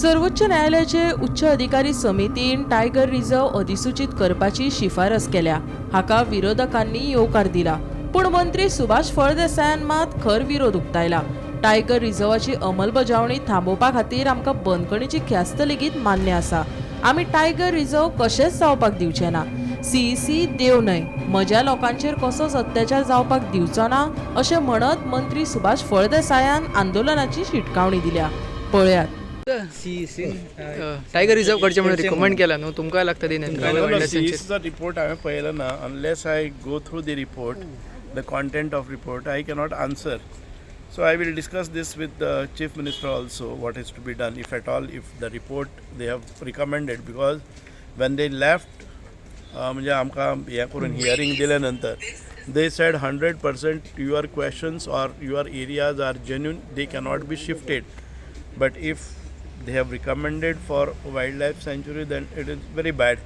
सर्वोच्च न्यायालयाचे उच्च अधिकारी समितीन टायगर रिझर्व अधिसूचीत करपाची शिफारस केल्या. हाका विरोधकांनी येवकार दिला, पूण मंत्री सुभाष फळदेसायान मात खर विरोध उक्तायला. टायगर रिझर्वाची अंमलबजावणी थांबोवपा खातीर आमकां बंदखणीची ख्यास्त लेगीत मान्य आसा. आमी टायगर रिझर्व कशेंच जावपाक दिवचे ना. सीईसी देव न्हय, म्हज्या लोकांचेर कसोच अत्याचार जावपाक दिवचो ना, अशें म्हणत मंत्री सुभाष फळदेसायान आंदोलनाची शिटकावणी दिल्या. पळयात. सी टायगर रिझर्व करचें म्हणून रिकमेंड केला न्हू तुमकां लागता ती नेत्रावळी वायल्ड लायफ सँच्युरी. सीईसीचो रिपोर्ट हांवें पळयलो ना. Unless I go through the report, the content of report, I cannot answer. So I will discuss this with the chief minister also, what is to be done, if at all, if the report they have recommended, because when they left, म्हणजे आमकां हें करून hearing दिल्या नंतर they said 100% your questions or your areas are genuine, they cannot be shifted. But if they have recommended for wildlife sanctuary, then it is very bad.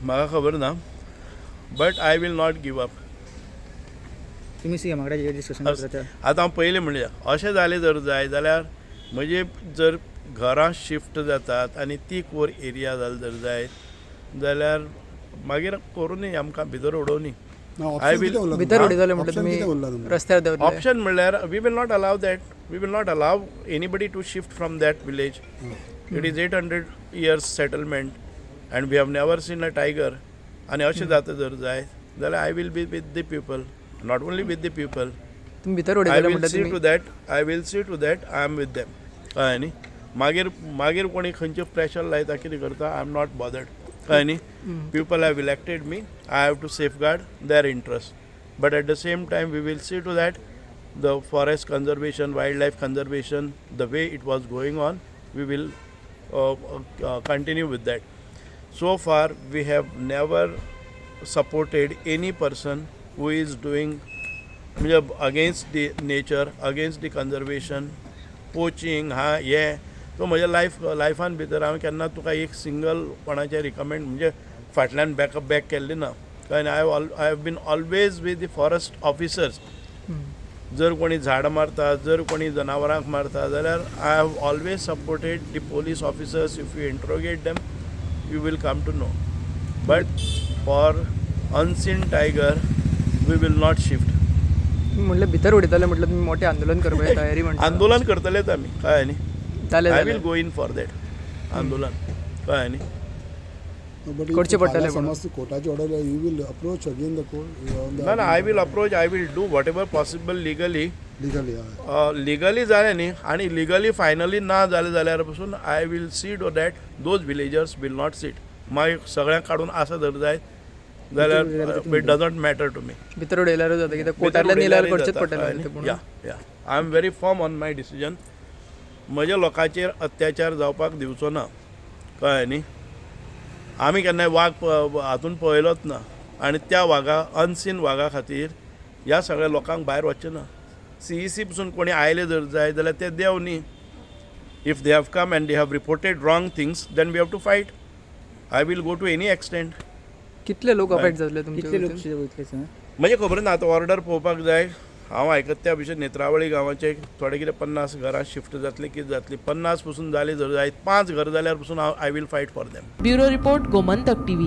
म्हाका खबर ना, but I will not give up. तुम्ही C एमा कडेन discussion करता. आतां हांव पयलीं म्हणलें, अशें जालें जर जाय जाल्यार म्हजी जर घरां शिफ्ट जातात आनी ती कोर एरिया जाली जर जायत जाल्यार मागीर करूं आमकां भितर उडोवनी. I will- भितर उडयतले म्हटल्यार तुमी रस्त्यार देंवतले? ऑप्शन म्हणल्यार we will not allow that. We will not allow anybody to shift from that village. It is 800 years settlement and we have never seen a tiger. आनी अशें जाता जर जायत जाल्यार I will be with the people, not only with the people. तुमी भितर I उडयतले will म्हटल्यार C two तुमी that. I will see to that I am with them. कळ्ळें न्ही? मागीर मागीर कोणी खंयचे प्रेशर लायता, कितें करता, I am not bothered. कळ्ळें न्ही? People have elected me. I have to safeguard their interest, but at the same time we will see to that the forest conservation, wildlife conservation, the way it was going on, we will continue with that. So far, we have never supported any person who is doing म्हणजे against the nature, against the conservation, poaching. हा हे so म्हज्या लायफान भितर हांवें केन्ना तुका एक सिंगल कोणाचें रिकमेंड म्हणजे फाटल्यान बॅकअप बॅक केल्लें ना. कारण I have been always with the forest officers. जर कोणी झाडां मारता, जर कोणी जनावरांक मारता जाल्यार I have always supported the police officers. If you interrogate them, you will come to know. But for unseen tiger, we will not shift. तुम्ही म्हटलं भितर उडयतले म्हटल्यार तुमी मोठें आंदोलन करपाची तयारी म्हणटा. आंदोलन करतलेच आमी, कळ्ळें न्ही? जालें. I will जालें. गो in for that आंदोलन, कळ्ळें न्ही? करचें पडटलें म्हणून. समज कोर्टाची order, you will approach again the court? ना ना, I will approach. I will do whatever possible legally. Legally. Legally जालें न्ही आनी लिगली फायनली ना जालें जाल्यार पसून I will see to that those villagers will not sit. मागीर सगळ्यांक काडून आसा जर जायत जाल्यार it does not matter to me. भितर उडयल्यारूच जाता कित्याक कोर्टांतल्यान येयल्यार करचेंच पडटलें ते पूण. Yeah, I am very firm on my decision. म्हज्या लोकांचेर अत्याचार जावपाक दिवचो ना, कळ्ळें न्ही? आमी केन्नाय वाग हातून पळयलोच ना आनी त्या वागा, अनसीन वागा खातीर ह्या सगळ्या लोकांक भायर वचचें ना. सीईसी पसून कोणी आयले जर जाय जाल्यार ते देव न्ही. If they have come and they have reported wrong things, then we have to fight. I will go to any extent. कितले लोक अफेक्ट जातले तुमचे कितले लोक वतीन? वयतले सर? म्हणजे खबर ना, आतां ऑर्डर पळोवपाक जाय. हांव आयकता त्या भशेन नेत्रावळी गांवाचे थोडे कितें 50 घरां शिफ्ट जातली, कितें जातली. 50 पसून जाली जर जायत, पांच घर जाल्यार पसून हांव I will fight for them. Bureau report, Gomantak TV.